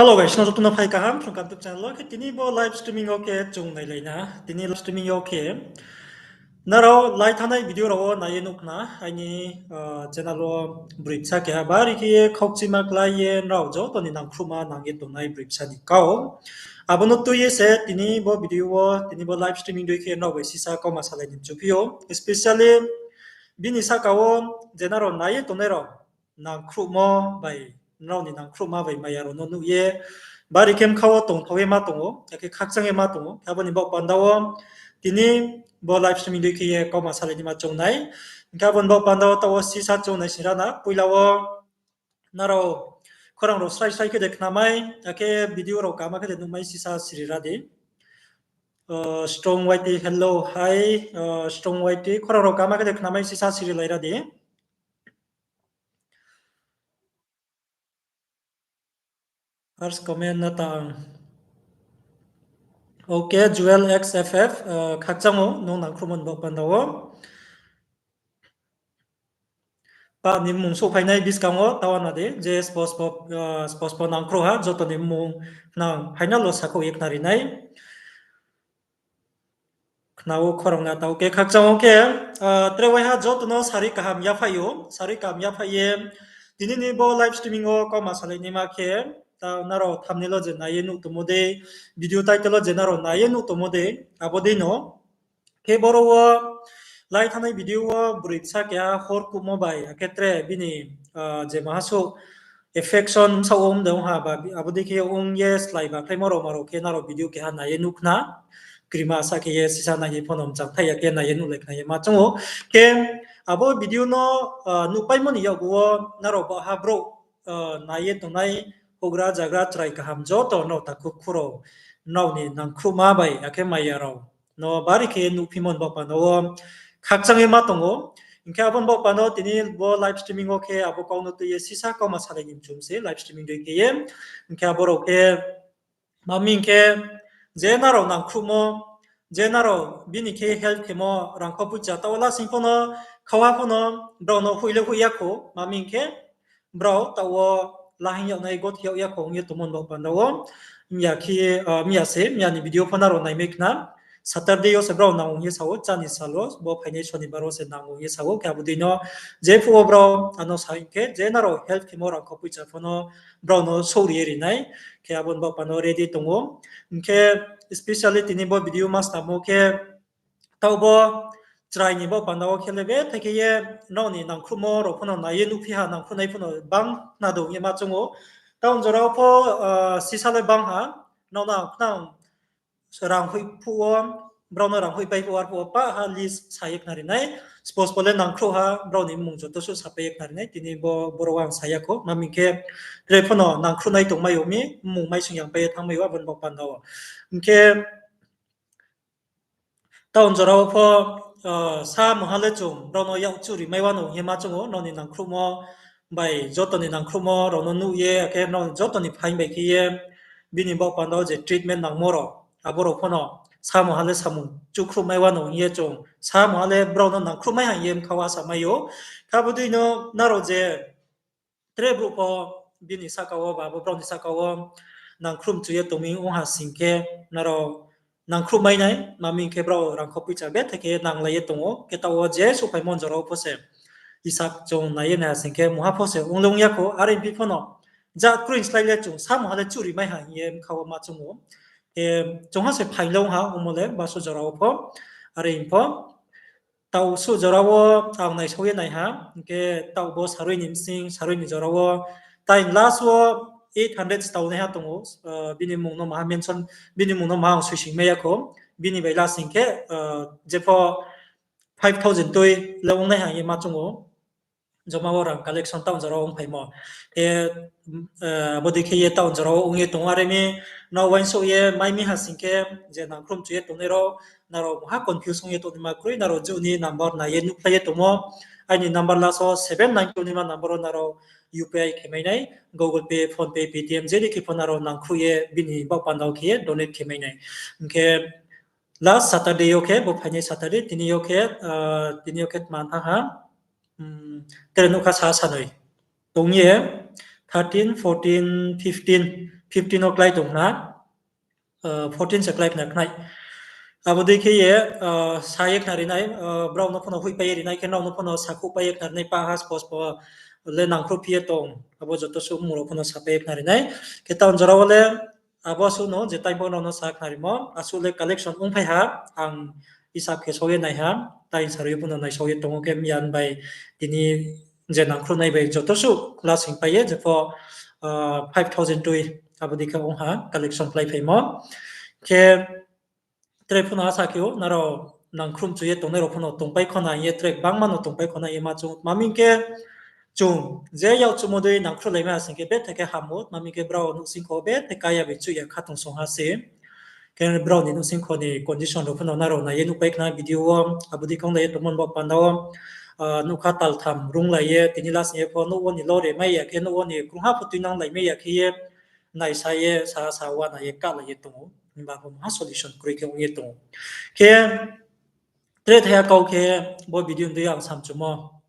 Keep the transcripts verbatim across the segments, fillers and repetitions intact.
Hello guys, no joto no phai kaham Phrung Kaham YouTube channel wo. Khe tini bo live streaming yo khe chung nailai na. Tini live streaming yo khe nrao lai thanngnai video rao wo nai ye nuh khna, aini channel wo broi bsa keha bari khe ye khaukchima klái ye nrao joto ni nangkhruhma nang ye tongnai broi bsa ni kau. Abo no tui ye se tini bo video wo, tini bo live streaming dei khe nrao bai sisa kauma salai ni mchuphi ou. Especially bini sahka wo je nrao nai ye tongnai rao nangkhruhmo bai, nrao ni nangkhruhma bai maya rao no nuh ye bari khe bkha wo tongthao ye ma tong ou, akhe khakchang ye ma tong ou. Khe abo ni baoh panda wo tini bo live streaming dei khe ye kauma salai ni ma choung nai. Hing khe abo ni baoh panda wo taoh wo sisa choung nai sing ra na, poila wo nrao khorang rao srai srai khe de khnamai, akhe video rao kaham khe de nuhmai sisa siri ra di. Strong Y T, hello, hi, Strong Y T, khorang rao kaham khe de khnamai sisa siri lai ra di. First comment na tang. Ok, Joel X F F, khakchang ou, nung nangkhruhmo ni baoh panda wo. Pa ni mmung souhphainai buskang wo taoh na di, je spo spo nangkhruh ha, joto ni mmung nang final wo sakhouh ye khnari nai. Khna ou khorang na taoh khe khakchang ou khe, tre waiha joto no sarui kaham yaphai ou, sarui kaham yaphai ye. Tini ni bo live streaming wo kauma salai naima khe, ta nrao thumbnail wo je nai ye nuh tongmo dei, video title wo je nrao nai ye nuh tongmo dei, abo dei no. Khe boro wo lai thanngnai video wo broi bsa keha hor kuhmo bai, akhe tre bini je maha suh affection bsaoh wo ong de ong ha, abo dei khe ong ye slái ba khlaimo rao ma rao khe nrao video keha nai ye nuh khna. Krima sa khe ye sisa nai ye pho no mchang thai ya khe nai ye nuhlai khna ye ma choung ou. Khe abo video no nuhpaimo ni yakgu wo nrao baha brouh nai ye tongnai houhgra jagra chrai kaham joto nrao takhu khu rao, nrao ni nangkhruhma bai akhe maya rao no bari khe nuhphimo ni baoh panda wo khakchang ye ma tong ou. Hing khe abo ni baoh panda wo tini bo live streaming wo khe abo kau no tui ye sisa kauma salai ni mchum se live streaming dei khe ye. Hing khe abo rao khe ma mi hing khe je nrao nangkhruhmo, je nrao bini khe help khemo rangkho poicha taoh wo lasing pho no, khauha pho no, brao no hoih le hoih ya kho, ma mi hing khe brao taoh wo lahing yag nai, gothi yag ya kho ong ye tongmo ni baoh panda wo. Mya khe, mya se, mya ni video pho nrao naimai khna. Saturday yo se brao nang ong ye sa ou, chá ni sal wo, bo phainai Sonibar wo se nang ong ye sa ou, khe abo dei no jephuh wo brao ano sa hing khe, je nrao help khemo rangkho poicha pho no brao no souhri ye ri nai, khe abo ni baoh panda wo ready tong ou. Hing khe specially tini bo video ma snamo khe, taoh bo chrai ni baoh panda wo khe le bethai khe ye nrao ni nangkhruhmo rao pho no nai ye nuhphi ha, nangkhruhnai pho no bang khna dong ye ma choung ou. Taoh jora wo pho sisa le bang ha, nrao no ang khnang rang hoih phuh wo, brao no rang hoihpai phuh wo, arphuh wo pah ha list sa ye khnari nai. Spo spo le nangkhruh ha, brao ni mmung joto suh sapai ye khnari nai. Tini bo boro wo ang sa ya kho, ma mi hing khe tre pho no nangkhruhnai tongmai ou mi, mmung maisong yangpai ye thanngmai ou abo ni baoh panda wo. Hing khe taoh jora wo pho sa mungha le chung brao no yak chuhri mai wanou hing ye ma choung ou, nrao ni nangkhruhmo bai joto ni nangkhruhmo rao no nuh ye, akhe nrao joto ni phaing bai khe ye bini baoh panda wo je treatment nangmo rao, abo rao pho no sa mungha le samung chuhkhruh mai wanou hing ye chung sa mungha le brao no nangkhruh mai ha hing ye bkha wo asa mai ou. Khe abo dei no nrao je tre brouh pho bini sahka wo ba abo brao ni sahka wo nangkhruh mchu ye tong mi ong ha sing khe, nrao nangkhruh mai nai, ma mi hing khe brao rangkho poicha bethai khe nanglai ye tong ou, khe taoh wo je souhphaimo jora wo pho se hisab chung nai ye nai ha sing khe mungha pho se ong le ong ya kho, are phi pho no jat kroi slái le chung sa mungha le chuhri mai ha hing ye bkha wo ma choung ou. Khe chungha se phaing le ong ha, ongmo le baso jora wo pho, are pho. Taoh suh jora wo ang naisao ye nai ha, hing khe taoh bo sarui ni bsing, sarui ni jora wo, tai last wo eight hundred stao naiha tong ou, bini mmung no maha mention, bini mmung no maha ang soising mai ya kho, bini bai last hing khe jepho five thousand tui le ong naiha hing ye ma choung ou. Joma wo rang collection taoh jora wo ongphaimo. Khe abo dei khe ye taoh jora wo ong ye tong ou, are mi nrao uaingsouh ye mai mi ha sing khe, je nangkhruh mchu ye tongnai rao, nrao maha confuse ong ye tongnaima kroi, nrao jouh ni number nai ye nuhphlai ye tongmo, aini number last wo seven nine two naima number wo nrao U P I khe mai nai, Google Pay, PhonePe, Paytm, je dei khe pho nrao nangkhruh ye bini baoh panda wo khe ye donate khe mai nai. Hing khe last Saturday yo khe, bo phainai Saturday, tini yo khe, tini yo khe tma thanng ha, tre nouhkha sa sanoi tong ye, thirteen, fourteen, fifteen, fifteen fifteen no klái tong khna, fourteen se klái khna khnai. Abo dei khe ye, sa ye khna ri nai, brao no pho no hoihpai ye ri nai khe, nrao no pho no sakhouhpai ye khna ri nai, pa ha spos pho le nangkhruhphi ye tong, abo joto suh mmung rao pho no sapai ye khna ri nai. Khe taoh jora wo le abo suh no je time bo nrao no sa khna rimo, asuh le collection ongphai ha, ang isap khe sao ye nai ha, tai sa rao ye pho no naisao ye tong ou khe miyan bai tini je nangkhruhnai bai joto suh lasing pai ye je pho, five thousand tui abo dei khe ong ha collection kláiphaimo. Khe tre pho no asa khe ou, nrao nangkhruh mchu ye tongnai rao pho no tongpai khona hing ye, tre gbangma no tongpai khona hing ye ma chung, ma ming khe chung je yak chumo dei nangkhruhlaimai ha sing khe bethe khe ham ou, ma ming khe brao nouhsingkho bethe kaya bai chuh ya khatungsung ha se. Khe brao ni nouhsingkho ni condition rao pho no nrao nai ye nuhpai khna video wo, abo dei khe onglai ye tongmo ni baoh panda wo, nougkha taltham runglai ye, tini lasing ye pho nouh wo ni lore mai ya khe, nouh wo ni krungha pho tuinanglaimai ya khe ye, naisa ye, sa sa uana ye, kahlai ye tong ou. Himba bo mungha solution kroi khe ong ye tong ou. Khe tre thaiha kau khe bo video ni dei ang samchumo.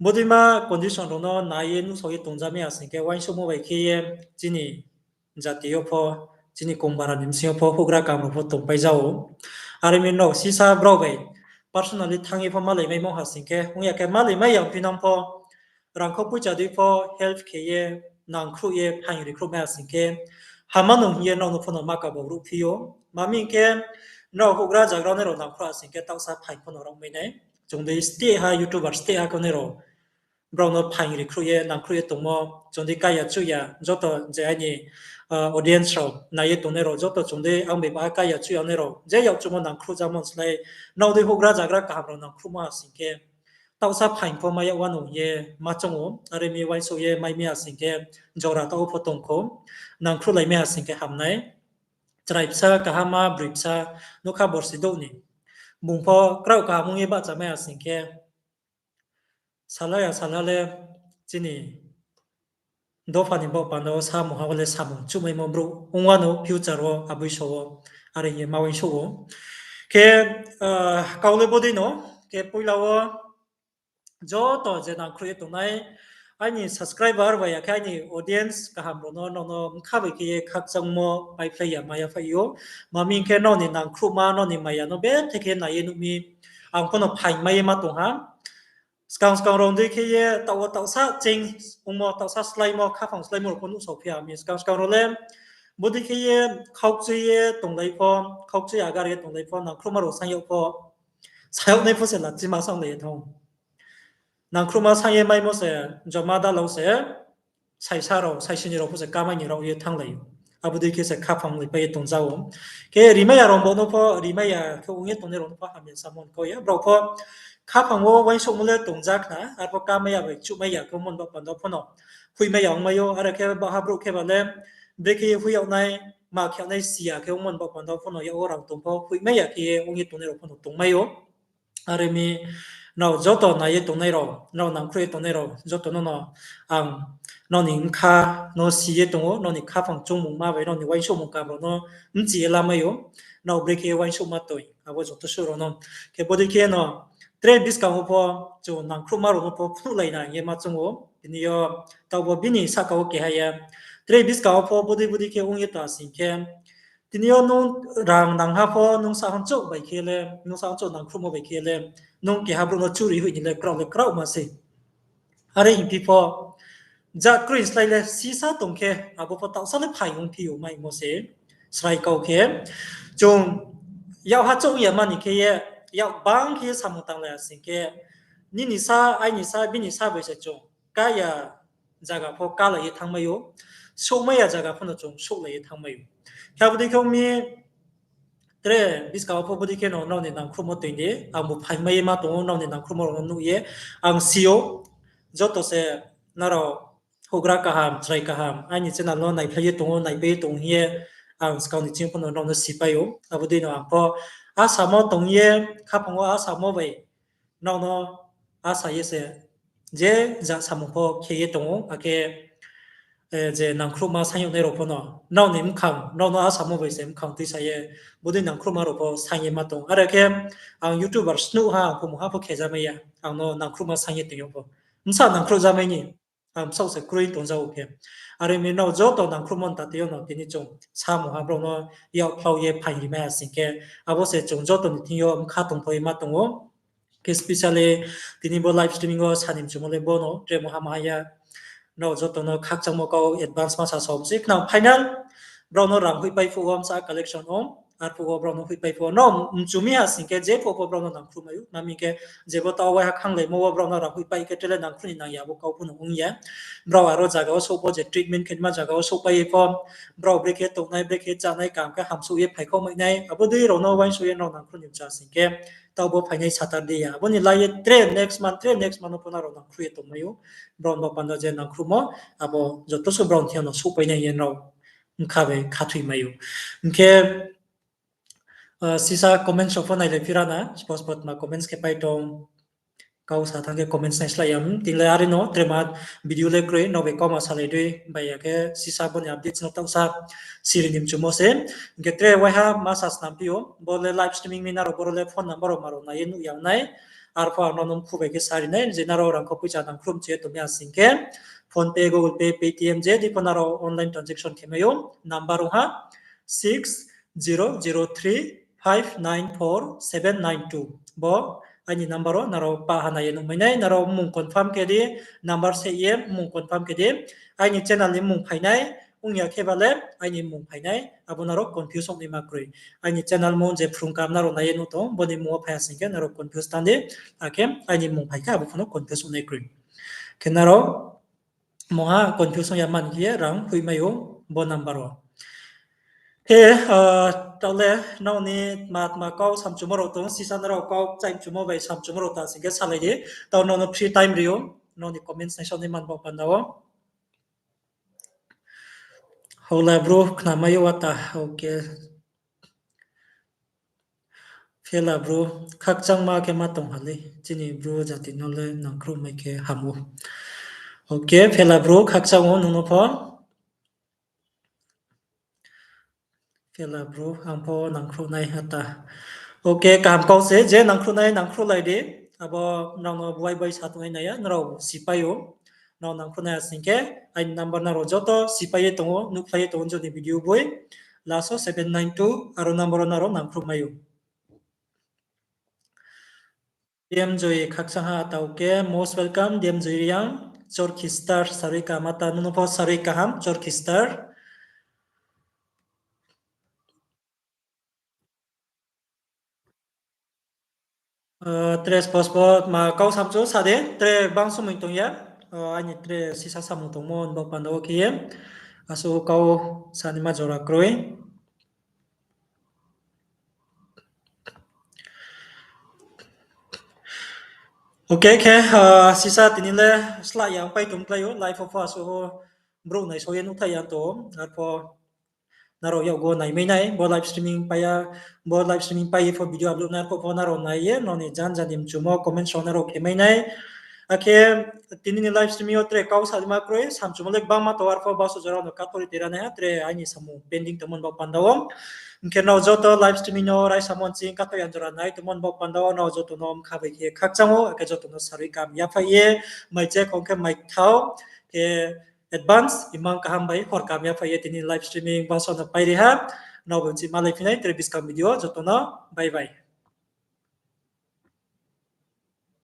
Bodeima condition rao no nai ye nuhsao ye tongjamai ha sing khe, uaingsouhmo bai khe ye chini jati yo pho, chini kongbara ni bsing yo pho houhgra kaham rao pho tongpai ja ou. Are mi nrao sisa brao bai personally thanng ye pho malaimaimo ha sing khe, ong ya khe malaimai ya ongphi nang pho, rangkhou poicha dei pho help khe ye, nangkhruh ye, phaing rikhruhmai ha sing khe, hama nung hing ye nrao no pho no ma kabo ruhphi ou. Ma ming khe, nrao houhgra zagra nai rao nangkhruh ha sing khe, taohsa phaing pho no raomai nai. Chung dei state ha, YouTuber state ha khe nai rao, brao no phaing rikhruh ye, nangkhruh ye tongmo, chung dei kaya chuh ya, joto je aini audience rao nai ye tongnai rao, joto chung dei ang bai baha kaya chuh ya nai rao, je yak chumo nangkhruh jamo slái, nrao dei houhgra zagra kaham rao nangkhruhmo ha sing khe, taohsa phaing pho mai yag uanung ye ma choung ou, are mi uaingsouh ye mai mi ha sing khe, jora taoh wo pho tong kho, nangkhruhlaimai ha sing khe ham nai. Chrai bsa, kaham ma broi bsa, nougkha borsi douh ni. Bung pho kraoh kaham ong ye bahchamai ha sing khe, sala ya sala le chini dopha ni baoh panda wo samung ha wo le samung chuhmaimo brouh ong uano future wo aboi so wo, are hing ye ma uaingsouh ou. Khe, kau le bodei no, khe poila wo joto je nangkhruh ye tongnai, aini subscriber bai ya khe aini audience kaham rao no, nrao no bkha bai khe ye khakchangmo paiphlai ya ma yaphaih ou. Ma ming khe nrao ni nangkhruhma, nrao ni maya no bethe khe nai ye nuh mi, ang pho no phaing mai ye ma tong ha. Skang skang rao dei khe ye taoh wo taohsa cheng ongmo, taohsa sláimo, khaphang sláimo rao pho nuhsaophi ha mi. Skang skang rao le bodei khe ye khaukchui ye tonglai pho, khaukchui agar ye tonglai pho, nangkhruhma rao saing yag pho, saing yag nai pho se lachima sanglai ye thanng. Nangkhruhma saing ye maimo se, joma dalao se, saisa rao, saisini rao pho se kamai ni rao ye thannglai ou. Abo dei khe se khaphang lai pai ye tongja ou. Khe rimai ya rao bo no pho, rimai ya khe ong ye tongnai rao no pho hamya samo ni kau ya. Brao pho khaphang wo uaingsouhmo le tongja khna, arpho kamai ya bai chuhmai ya khe ongmo ni baoh panda pho no hoihmai ya ongmai ou, are khe baha brouh khe ba le, brekhe ye hoih yag nai, ma khe yag nai si ya khe ongmo ni baoh panda pho no yak wo rang tong pho hoihmai ya khe ye ong ye tongnai rao pho no tongmai ou. Are mi nrao joto nai ye tongnai rao, nrao nangkhruh ye tongnai rao, joto no no ang nrao ni bkha no si ye tong ou, nrao ni khaphang choungmungma bai nrao ni uaingsouhmung kam rao no bchi ye lamai ou, nrao brekhe ye uaingsouhma toi, abo joto suh rao no. Khe bodei khe no tre buskang wo pho chung nangkhruhma rao no pho phnuhlaina hing ye ma choung ou. Tini yo taoh bo bini sahka wo keha ye tre buskang wo pho bodei bodei khe ong ye tong sing khe, tini yo nung rang nangha pho nung sahang chouh bai khe le, nung sahang chouh nangkhruhmo bai khe le, nung keha brouh no churi hoih ni le kraoh le kraohma sei. Are hingphi pho, jat kroi slái le sisa tong khe, abo pho taohsa le phaing ongphi ou maimo se, srai kau khe. Chung yakha chouh ya mani khe ye, yak bang khe ye samung tanglai ya sing khe, nini sa, aini sa, bini sa bai se chung kaya zaga pho kalai ye thanngmai ou, souhmai ya zaga pho no chung souhlai ye thanngmai ou. Khe abo dei khe ong mi, tre buskang wo pho bodei khe no nrao ni nangkhruhmo toi di, angbu phaingmai ye ma tong ou, nrao ni nangkhruhmo rao no nuh ye, ang si ou, joto se nrao houhgra kaham, chrai kaham, aini channel no naiphlai ye tong ou, naipai ye tong ou hing ye, ang skang ni ching pho no nrao no sipai ou. Abo dei no ang pho asamo tong ye, khaphang wo asamo bai, nrao no asa ye se, je ja samung pho khe ye tong ou, akhe, je nangkhruhma saing yag nai rao pho no, nrao ni bkhang, nrao no asamo bai se bkhang tuisa ye, bodei nangkhruhma rao pho saing ye ma tong. Are khe ang YouTuber snuh ha, ang pho mungha pho khejamai ya, ang no nangkhruhma saing ye tong yag pho. Bsa nangkhruh jamai ni. Ang bsaoh se kroi tong jao khe. Are mi nrao joto nangkhruhmo ni tati yo no tini chung samung ha brao no yak phlao ye phaing ri mai ha sing khe, abo se chung joto ni thing yo bkha tongthao ye ma tong ou. Khe specially tini bo live streaming wo sani mchumo le bo no tre maha maha ya. Nrao joto no khakchangmo kau advance ma sa sao se khna final. Brao no rang hoihpai phuh wo bsa collection ong. Arphuh wo brao no hoihpai phuh wo no mchu mi ha sing khe je phuh pho brao no nangkhruh mai ou. Nami khe jebo taoh waiha khanglaimo wo brao no rang hoihpai khe tre le nangkhruh ni nang ya bo kau pho no ong ya. Brao aro zaga wo souh pho je treatment khe ma zaga wo souhpai ye pho. Brao brekhe tongnai, brekhe chánai, kaham khe hamsouh ye phaikhaoh mai nai. Abo dei rao no uaingsouh ye nrao nangkhruh ni mchu ha sing khe. Taoh bo phainai Saturday ya. Abo ni lai ye tre next month, tre next month no pho nrao nangkhruh ye tongmai ou. Brao no panda je nangkhruhmo, abo joto suh brao ni thing yo no souhpai nai ye nrao bkha bai khathoi mai ou. Hing khe, sisa comments rao pho nailai phi ra na, spot spot ma comments khe pai tong. Kau sa thanng khe comments naislái ya, tini le are no, tre ma video le kroi, nrao bai kau ma salai dei, bai ya khe sisa bo ni updates no taoh sa siri ni mchumo se. Hing khe tre waiha ma sa snam phi ou, bo le live streaming mi nrao boro le phone number rao ma rao nai ye nuh ya nai. Arphuh ang nrao no mkhu bai khe sari nai, je nrao rang kho poicha nangkhruh mchu ye tong mi ha sing khe, PhonePe, Google Pay, Paytm, je dei pho nrao online transaction khe mai ou, number ong ha six zero zero three five nine four seven nine two. Bo aini number wo nrao pah ha nai ye nuh mai nai, nrao mmung confirm khe di, number se ye mmung confirm khe di, aini channel ni mmung phai nai, ong ya khe ba le aini mmung phai nai, abo nrao confuse ong nai ma kroi. Aini channel mmung je phrung kam nrao nai ye nuh tong, bo ni mmung wo phai ha sing khe nrao confuse tang di, akhe aini mmung phai khe abo pho no confuse ong nai kroi. Khe nrao mungha confuse ong ya man khe ye rang hoih mai ou bo number wo. Khe, taoh le nrao ni tma tma kau samchumo rao tong, sisa nrao kau kchai mchumo bai samchumo rao ta sing khe salai di. Taoh nrao no free time ri ou, nrao ni comments naisao nai man baoh panda wo. Hola bro, khnamai ou ata, okay. Phela bro, khakchangma khe ma tong ha lei, chini bro jati no le nangkhruh mai khe ham ou. Okay, Phela bro, khakchang ou nung no pho. Phela bro, ang pho nangkhruh nai ata. Okay, kaham kau se, je nangkhruh nai, nangkhruhlai di. Abo nrao no buai buai sa tongnai nai ya, nrao sipai ou. Nrao nangkhruh nai ha sing khe, aini number nrao joto sipai ye tong ou, nuhkhlai ye tong ou, joni video boi. Last wo seven nine two, aro number wo nrao nangkhruh mai ou. D M Joy khakchang ha ata, okay, most welcome, D M Joy Reang, Chorkhi Star, sarui kaham ata, nung no pho sarui kaham, Chorkhi Star. Tre spot spot ma kau samchu sa di, tre bang somoi tong ya, aini tre sisa samung tongmo ni baoh panda wo khe ye, asuh kau sanaima jora kroi. Okay, khe, sisa tini le slah ya ongpai tong klái ou, live wo pho asuh brouh naisao ye nuhthai ya tong ou, arpho nrao yakgu naimai nai, bo live streaming pai ya, bo live streaming pai ye pho video upload nai, arpho pho nrao nai ye, nrao ni janja ni mchumo comments rao nrao khe mai nai. Akhe tini ni live streaming yo tre kau salima kroi, samchumo le gbangma tong, arpho baso jora no kathori tera nai ha, tre aini samung pending tongmo ni baoh panda wo. Hing khe nrao joto live streaming no raisamo nching kathoi yang jora nai tongmo ni baoh panda wo, nrao joto no mkha bai khe khakchang ou, akhe joto no sarui kaham yaphai ye, mai che khong khe mai thao, khe advance imang kaham bai hor kaham yaphai ye tini live streaming baso no pai ri ha, nrao bo nching malai phi nai tre buskang video, joto no bye bye.